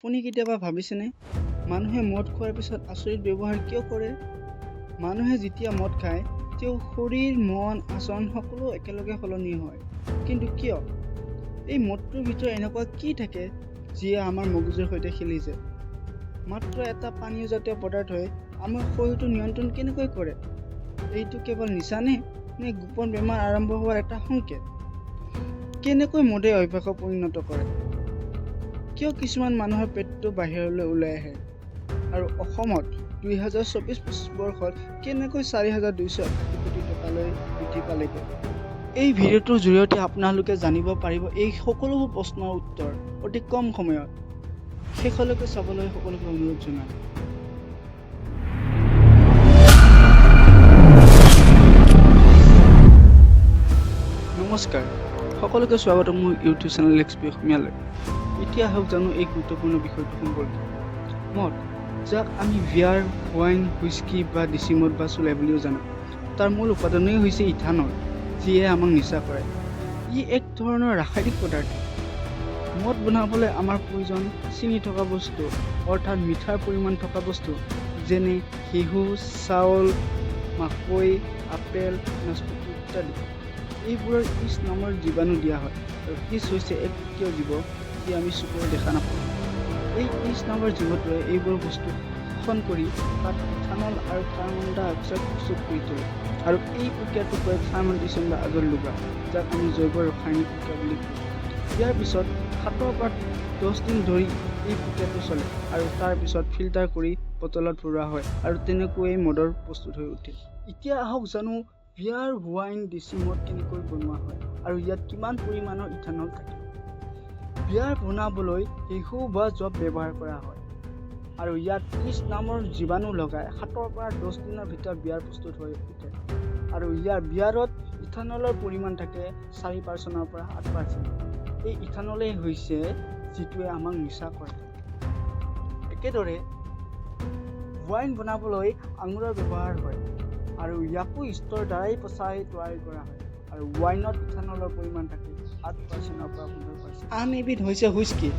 আপুনি কেতিয়াবা ভাবিছেনে, মানুহে মদ খোৱাৰ পিছত আচৰিত ব্যৱহাৰ কিয় কৰে? মানুহে যেতিয়া মদ খায়, তেওঁৰ শৰীৰ, মন, আচৰণ সকলো একেলগে সলনি হয়। কিন্তু কিয়? এই মদটোৰ ভিতৰত এনেকুৱা কি থাকে যিয়ে আমাৰ মগজুৰ সৈতে খেলি যায়? মাত্ৰ এটা পানীয়জাতীয় পদাৰ্থই আমাৰ শৰীৰটো নিয়ন্ত্ৰণ কেনেকৈ কৰে? এইটো কেৱল নিচা নে, নে গোপন বেমাৰ আৰম্ভ হোৱাৰ এটা সংকেত? কেনেকৈ মদে অভ্যাসত পৰিণত কৰে? কিয় কিছুমান মানুহৰ পেটটো বাহিৰলৈ ওলাই আহে? আৰু অসমত 2024-25 বৰ্ষত কেনেকৈ 4281 কোটি টকালৈ বৃদ্ধি পালেগৈ? এই ভিডিঅ'টোৰ জৰিয়তে আপোনালোকে জানিব পাৰিব এই সকলোবোৰ প্ৰশ্নৰ উত্তৰ অতি কম সময়ত। শেষলৈকে চাবলৈ সকলোকে অনুৰোধ জনালোঁ। নমস্কাৰ, সকলোকে স্বাগতম মোৰ ইউটিউব চেনেল এক্স পি অসমীয়ালৈ। এতিয়া আহক জানো এই গুৰুত্বপূৰ্ণ বিষয়টো সম্পৰ্কে। মদ, যাক আমি বিয়াৰ, ৱাইন, হুইস্কি বা দেশী মদ বা চুলাই বুলিও জানো, তাৰ মূল উপাদানেই হৈছে ইথানল, যিয়ে আমাক নিচা কৰে। ই এক ধৰণৰ ৰাসায়নিক পদাৰ্থ। মদ বনাবলৈ আমাৰ প্ৰয়োজন চেনি থকা বস্তু, অৰ্থাৎ মিঠাৰ পৰিমাণ থকা বস্তু, যেনে ঘেঁহু, চাউল, মাকৈ, আপেল, নাচপতি ইত্যাদি। এইবোৰৰ ইষ্ট নামৰ জীৱাণু দিয়া হয় আৰু ইষ্ট হৈছে এক তৃতীয় জীৱ, যি আমি চকুৰে দেখা নাপাওঁ। এই ইষ্ট নামৰ জীৱটোৱে এইবোৰ বস্তু শোষণ কৰি তাত ইথানল আৰু কাৰ্বন ডাই অক্সাইড প্ৰস্তুত কৰি তোলে আৰু এই প্ৰক্ৰিয়াটোক কয় ফাৰ্মেণ্টেশ্যন বা আঁজল লগোৱা, যাক আমি জৈৱ ৰাসায়নিক প্ৰক্ৰিয়া বুলি কওঁ। ইয়াৰ পিছত 7ৰ পৰা 10 দিন ধৰি এই প্ৰক্ৰিয়াটো চলে আৰু তাৰ পিছত ফিল্টাৰ কৰি বটলত ভৰোৱা হয় আৰু তেনেকৈয়ে মদৰ প্ৰস্তুত হৈ উঠে। এতিয়া আহক জানো বিয়াৰ, ৱাইন, দেশী মদ কেনেকৈ বনোৱা হয় আৰু ইয়াত কিমান পৰিমাণৰ ইথানল থাকে। বিয়াৰ বনাবলৈ ঘেঁহু বা যৱ ব্যৱহাৰ কৰা হয় আৰু ইয়াত ইষ্ট নামৰ জীৱাণু লগাই 7ৰ পৰা 10 দিনৰ ভিতৰত বিয়াৰ প্ৰস্তুত হৈ উঠে আৰু ইয়াৰ বিয়াৰত ইথানলৰ পৰিমাণ থাকে 4 পাৰ্চেণ্টৰ পৰা 8%। এই ইথানলেই হৈছে যিটোৱে আমাক নিচা কৰে। একেদৰে ৱাইন বনাবলৈ আঙুৰৰ ব্যৱহাৰ হয় আৰু ইয়াকো ইষ্টৰ দ্বাৰাই পচাই তৈয়াৰ কৰা হয় আৰু ৱাইনত ইথানলৰ পৰিমাণ থাকে 8 পাৰ্চেণ্টৰ পৰা 15%। আন এবিধ হৈছে হুইস্কি।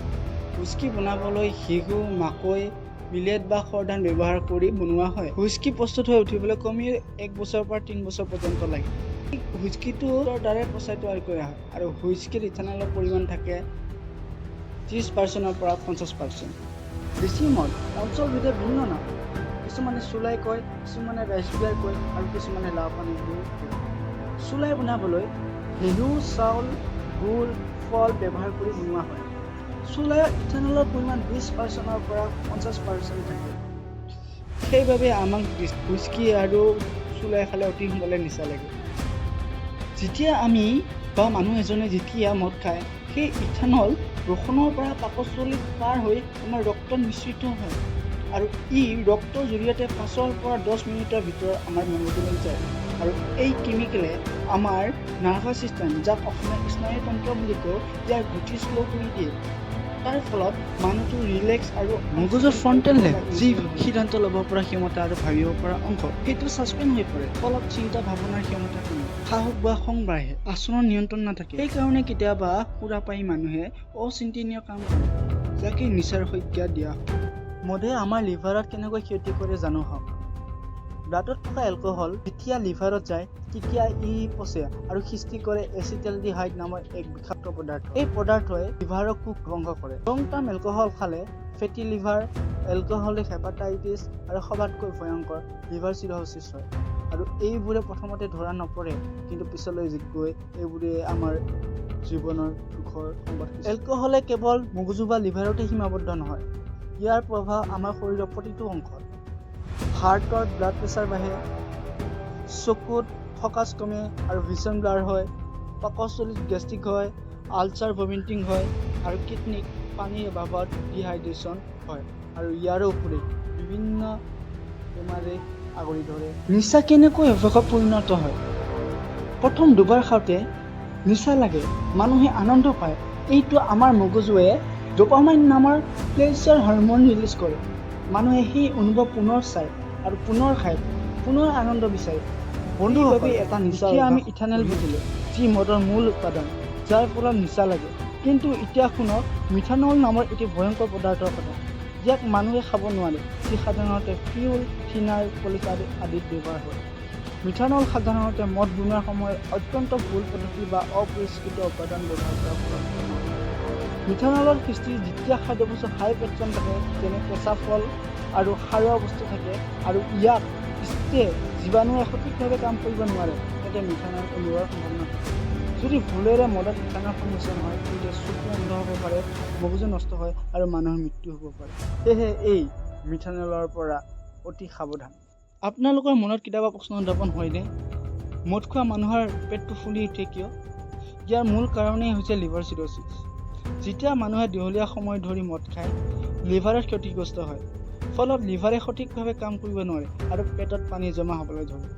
হুইস্কি বনাবলৈ ঘেঁহু, মাকৈ, মিলেট বা খৰধান ব্যৱহাৰ কৰি বনোৱা হয়। হুইস্কি প্ৰস্তুত হৈ উঠিবলৈ কমেও এক বছৰৰ পৰা 3 বছৰ পৰ্যন্ত লাগে। হুইস্কিটো দ্বাৰাই পচাই তৈয়াৰ কৰা হয় আৰু হুইস্কিত ইথানলৰ পৰিমাণ থাকে 30 পাৰ্চেণ্টৰ পৰা 50%। দেশী মদ অঞ্চলভেদে ভিন্ন নাম। কিছুমানে চুলাই কয়, কিছুমানে ৰাইচ বিয়াৰ কয় আৰু কিছুমানে লাও পানী বুলিও কয়। চুলাই বনাবলৈ ঘেঁহু, চাউল, গুড়, ফল ব্যৱহাৰ কৰি বনোৱা হয়। চুলাইত ইথানলৰ পৰিমাণ 20 পাৰ্চেণ্টৰ পৰা 50% থাকে। সেইবাবে আমাক হুইস্কি আৰু চুলাই খালে অতি সোনকালে নিচা লাগে। যেতিয়া আমি বা মানুহ এজনে যেতিয়া মদ খায়, সেই ইথানল বৃক্কৰ পৰা পাকস্থলীত পাৰ হৈ আমাৰ ৰক্তত মিশ্ৰিত হয় আৰু ই ৰক্তৰ জৰিয়তে 5ৰ পৰা 10 মিনিটৰ ভিতৰত আমাৰ মগজুলৈ যায় আৰু এই কেমিকেলে আমাৰ নাৰ্ভাছ চিষ্টেম, যাক অসমীয়া স্নায়ুতন্ত্ৰ বুলি কওঁ, ইয়াৰ গতি শ্ল' কৰি দিয়ে। তাৰ ফলত মানুহটো ৰিলেক্স আৰু মগজুৰ ফ্ৰণ্টেল লেব, যি সিদ্ধান্ত ল'ব পৰা ক্ষমতা আৰু ভাবিব পৰা অংশ, সেইটো ছাছপেণ্ড হৈ পৰে। ফলত চিন্তা ভাৱনাৰ ক্ষমতা কমে, সাহস বা খং বাঢ়ে, আচৰণ নিয়ন্ত্ৰণ নাথাকে। সেইকাৰণে কেতিয়াবা সুৰাপায়ী মানুহে অচিন্তনীয় কাম কৰে, যাকে নিচাৰ সংজ্ঞা দিয়া হয়। মদে আমাৰ লিভাৰত কেনেকৈ ক্ষতি কৰে জানো আহক। ব্লাডত থকা এলকহল যেতিয়া লিভাৰত যায়, তেতিয়া ই পচে আৰু সৃষ্টি কৰে এচিটেলডিহাইড নামৰ এক বিষাক্ত পদাৰ্থ। এই পদাৰ্থই লিভাৰৰ কোষ ধ্বংস কৰে। লং টাৰ্ম এলকহল খালে ফেটি লিভাৰ, এলকহলিক হেপাটাইটিছ আৰু সবাতোকৈ ভয়ংকৰ লিভাৰ চিৰ'ছিছ হয় আৰু এইবোৰে প্ৰথমতে ধৰা নপৰে, কিন্তু পিছলৈ গৈ এইবোৰে আমাৰ জীৱনৰ দুখৰ সংবাদ। এলকহলে কেৱল মগজু বা লিভাৰতে সীমাবদ্ধ নহয়, ইয়াৰ প্ৰভাৱ আমাৰ শৰীৰৰ প্ৰতিটো অংশত। হাৰ্টৰ ব্লাড প্ৰেছাৰ বাঢ়ে, চকুত ফ'কাছ কমে আৰু ভিজন ব্লাৰ হয়, পাকস্থলীত গেষ্ট্ৰিক হয়, আলচাৰ, ভমিটিং হয় আৰু কিডনীত পানীৰ অভাৱত ডিহাইড্ৰেশ্যন হয় আৰু ইয়াৰ উপৰি বিভিন্ন বেমাৰে আগুৰি ধৰে। নিচা কেনেকৈ অভ্যাসত পৰিণত হয়? প্ৰথম দুবাৰ খাওঁতে নিচা লাগে, মানুহে আনন্দ পায়। এইটো আমাৰ মগজুৱে ডপামাইন নামৰ প্লেজাৰ হৰমন ৰিলিজ কৰে। মানুহে সেই অনুভৱ পুনৰ চায় আৰু পুনৰ খায়, পুনৰ আনন্দ বিচাৰে। বন্ধুসকল, এটা নিচা। এতিয়া আমি ইথানল বুজিলোঁ, যি মদৰ মূল উপাদান, যাৰ ফলত নিচা লাগে। কিন্তু এতিয়া শুনক মিথানল নামৰ এটি ভয়ংকৰ পদাৰ্থৰ কথা, ইয়াক মানুহে খাব নোৱাৰে, যি সাধাৰণতে ফিউল, থিনাৰ, পলিচ আদিত ব্যৱহাৰ হয়। মিথানল সাধাৰণতে মদ বনোৱাৰ সময়ত অত্যন্ত ভুল পদ্ধতি বা অপৰিষ্কৃত উপাদান ব্যৱহাৰ কৰাৰ ফলত উৎপন্ন হয়। মিথানলৰ সৃষ্টি যেতিয়া খাদ্যবস্তুত হাই ফ্ৰেকশ্যন থাকে, যেনে কেঁচা ফল আৰু সাৰুৱা বস্তু থাকে আৰু ইয়াত ইষ্টে জীৱাণুৱে সঠিকভাৱে কাম কৰিব নোৱাৰে, তেন্তে মিথানল ওলোৱাৰ সম্ভাৱনা থাকে। যদি ভুলেৰে মদত মিথানল সংমিশ্ৰণ হয়, তেন্তে চকু অন্ধ হ'ব পাৰে, মগজু নষ্ট হয় আৰু মানুহৰ মৃত্যু হ'ব পাৰে। সেয়েহে এই মিথানলৰ পৰা অতি সাৱধান। আপোনালোকৰ মনত কেতিয়াবা প্ৰশ্ন উত্থাপন হয়নে, মদ খোৱা মানুহৰ পেটটো ফুলি উঠে কিয়? ইয়াৰ মূল কাৰণেই হৈছে লিভাৰ চিৰ'ছিছ। যেতিয়া মানুহে দীঘলীয়া সময় ধৰি মদ খায়, লিভাৰত ক্ষতিগ্ৰস্ত হয়। ফলত লিভাৰে সঠিকভাৱে কাম কৰিব নোৱাৰে আৰু পেটত পানী জমা হ'বলৈ ধৰে।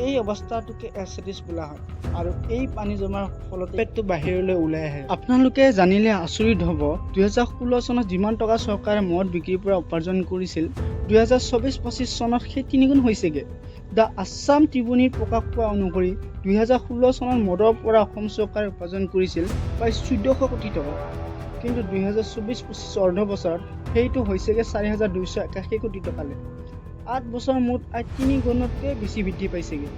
এই অৱস্থাটোকে এচাইটিছ বোলা হয় আৰু এই পানী জমাৰ ফলত পেটটো বাহিৰলৈ ওলাই আহে। আপোনালোকে জানিলে আচৰিত হ'ব, 2016 চনত যিমান টকা চৰকাৰে মদ বিক্ৰীৰ পৰা উপাৰ্জন কৰিছিল, 2024-25 চনত সেই তিনিগুণ হৈছেগৈ। The Assam ট্ৰিবিউনত প্ৰকাশ পোৱা অনুসৰি 2016 চনত মদৰ পৰা অসম চৰকাৰে উপাৰ্জন কৰিছিল প্ৰায় 1400 কোটি টকা। কিন্তু 2024-25 অৰ্থ বছৰত সেইটো হৈছেগৈ 4281 কোটি টকালৈ। 8 বছৰ মুঠ আয় তিনি গুণতকৈ বেছি বৃদ্ধি পাইছেগৈ।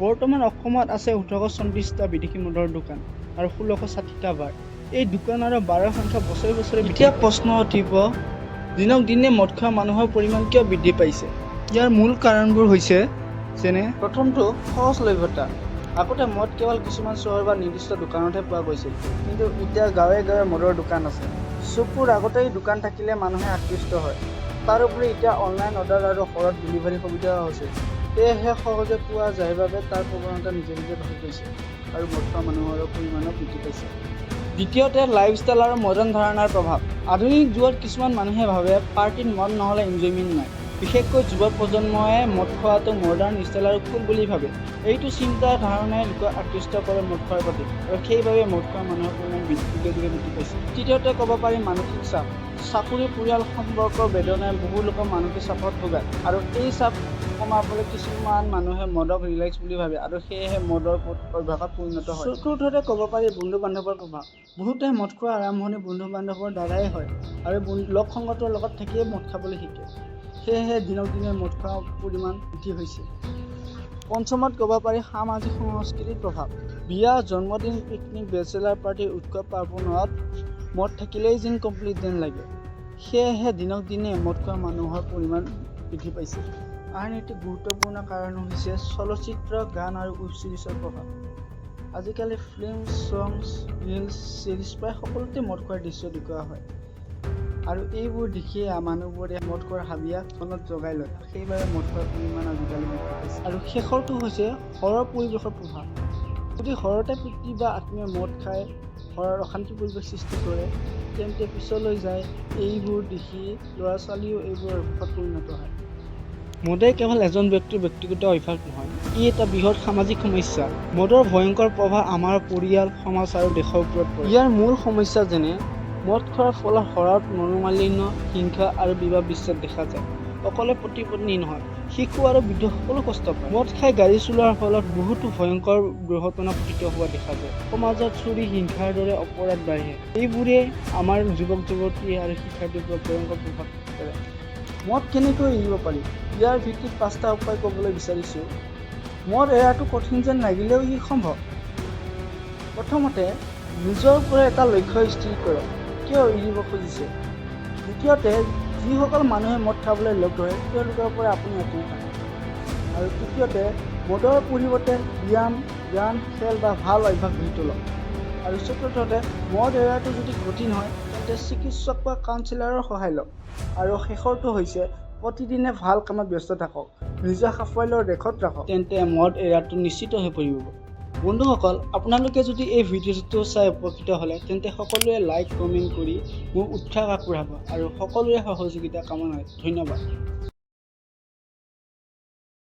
বৰ্তমান অসমত আছে 1834টা বিদেশী মদৰ দোকান আৰু 1660টা বাৰ। এই দোকান আৰু বাৰৰ সংখ্যা বছৰে বছৰে। এতিয়া প্ৰশ্ন উঠিব, দিনক দিনে মদ খোৱা মানুহৰ পৰিমাণ কিয় বৃদ্ধি পাইছে? ইয়াৰ মূল কাৰণবোৰ হৈছে যেনে, প্ৰথমটো, সহজলভ্যতা। আগতে মদ কেৱল কিছুমান চহৰ বা নিৰ্দিষ্ট দোকানতহে পোৱা গৈছিল। কিন্তু এতিয়া গাঁৱে গাঁৱে মদৰ দোকান আছে। চকুৰ আগতেই দোকান থাকিলে মানুহে আকৃষ্ট হয়। তাৰোপৰি এতিয়া অনলাইন অৰ্ডাৰ আৰু ঘৰত ডেলিভাৰী সুবিধাও হৈছে। সেয়েহে সহজে পোৱা যায় বাবে তাৰ প্ৰৱণতা নিজে নিজে বাঢ়ি গৈছে আৰু মদ খোৱা মানুহৰ পৰিমাণো বৃদ্ধি পাইছে। দ্বিতীয়তে, লাইফষ্টাইল আৰু মডাৰ্ণ ধাৰণাৰ প্ৰভাৱ। আধুনিক যুগত কিছুমান মানুহে ভাবে পাৰ্টিত মদ নহ'লে এনজয়মেণ্ট নাই। বিশেষকৈ যুৱ প্ৰজন্মই মদ খোৱাটো মডাৰ্ণ ষ্টাইল আৰু কুল বুলি ভাবে। এইটো চিন্তা ধাৰণাই লোকক আকৃষ্ট কৰে মদ খোৱাৰ প্ৰতি আৰু সেইবাবে মদ খোৱা মানুহৰ পৰিমাণ যুগে যুগে বৃদ্ধি পাইছে। তৃতীয়তে ক'ব পাৰি মানসিক চাপ। চাকৰি, পৰিয়াল, সম্পৰ্কৰ বেদনাই বহু লোকক মানসিক চাপত ভোগায় আৰু এই চাপ কমাবলৈ কিছুমান মানুহে মদক ৰিলেক্স বুলি ভাবে আৰু সেয়েহে মদৰ অভ্যাসত পৰিণত হয়। চতুৰ্থতে ক'ব পাৰি বন্ধু বান্ধৱৰ প্ৰভাৱ। বহুতে মদ খোৱাৰ আৰম্ভণি বন্ধু বান্ধৱৰ দ্বাৰাই হয় আৰু লগ সংগতৰ লগত থাকিয়ে মদ খাবলৈ শিকে। সেয়েহে দিনক দিনে মদ খোৱাৰ পৰিমাণ বৃদ্ধি হৈছে। পঞ্চমত ক'ব পাৰি সামাজিক সংস্কৃতিৰ প্ৰভাৱ। বিয়া, জন্মদিন, পিকনিক, বেচেলাৰ পাৰ্টি, উৎসৱ পাৰ্বণত মদ থাকিলেই যেন কমপ্লিট যেন লাগে। সেয়েহে দিনক দিনে মদ খোৱা মানুহৰ পৰিমাণ বৃদ্ধি পাইছে। আন এটি গুৰুত্বপূৰ্ণ কাৰণ হৈছে চলচ্চিত্ৰ, গান আৰু ৱেব ছিৰিজৰ প্ৰভাৱ। আজিকালি ফিল্ম, ছংছ, ৰিলছ, ছিৰিজ প্ৰায় সকলোতে মদ খোৱাৰ দৃশ্য দেখুওৱা হয় আৰু এইবোৰ দেখিয়ে মানুহবোৰে মদ খোৱাৰ হাবিয়াস মনত জগাই লয়। সেইবাবে মদ খোৱাৰ পৰিমাণ আজিকালি বৃদ্ধি পাইছে। আৰু শেষৰটো হৈছে ঘৰৰ পৰিৱেশৰ প্ৰভাৱ। যদি ঘৰতে পিতৃ বা আত্মীয়ই মদ খাই ঘৰৰ অশান্তি পৰিৱেশ সৃষ্টি কৰে, তেন্তে পিছলৈ যায় এইবোৰ দেখি ল'ৰা ছোৱালীও এইবোৰ অভ্যাসত পৰিণত হয়। মদে কেৱল এজন ব্যক্তিৰ ব্যক্তিগত অভ্যাস নহয়, ই এটা বৃহৎ সামাজিক সমস্যা। মদৰ ভয়ংকৰ প্ৰভাৱ আমাৰ পৰিয়াল, সমাজ আৰু দেশৰ ওপৰত পৰে। ইয়াৰ মূল সমস্যা যেনে, মদ খোৱাৰ ফলত ঘৰত মনোমালিন্য, হিংসা আৰু বিবাহ বিচ্ছেদ দেখা যায়। অকলে পতি পত্নী নহয়, শিশু আৰু বৃদ্ধ সকলো কষ্ট পায়। মদ খাই গাড়ী চলোৱাৰ ফলত বহুতো ভয়ংকৰ দুৰ্ঘটনা পতিত হোৱা দেখা যায়। সমাজত চুৰি, হিংসাৰ দৰে অপৰাধ বাঢ়ে। এইবোৰে আমাৰ যুৱক যুৱতী আৰু শিক্ষাৰ্থীৰ ওপৰত ভয়ংকৰ প্ৰভাৱ পেলায়। মদ কেনেকৈ এৰিব পাৰি? ইয়াৰ ভিত্তিত পাঁচটা উপায় ক'বলৈ বিচাৰিছোঁ। মদ এৰাটো কঠিন যেন লাগিলেও ই সম্ভৱ। প্ৰথমতে, নিজৰ পৰা এটা লক্ষ্য স্থিৰ কৰক, কিয় এৰিব খুজিছে। দ্বিতীয়তে, যিসকল মানুহে মদ খাবলৈ লগ ধৰে, তেওঁলোকৰ পৰা আপুনি আঁতৰি থাকক। আৰু তৃতীয়তে, মদৰ পৰিৱৰ্তে ব্যায়াম, গান, খেল বা ভাল অভ্যাস গঢ়ি তোলক। আৰু চতুৰ্থতে, মদ এৰাটো যদি কঠিন হয়, তেন্তে চিকিৎসক বা কাউন্সিলাৰৰ সহায় লওক। আৰু শেষৰটো হৈছে প্ৰতিদিনে ভাল কামত ব্যস্ত থাকক, নিজৰ সাফল্যৰ ৰেকৰ্ড ৰাখক, তেন্তে মদ এৰাটো নিশ্চিত হৈ পৰিব। বন্ধুসকল, আপোনালোকে যদি এই ভিডিঅ'টো চাই উপকৃত হ'লে, তেন্তে সকলোৱে লাইক, কমেণ্ট কৰি মোক উৎসাহ আগবঢ়াব আৰু সকলোৰে সহযোগিতা কামনা। ধন্যবাদ।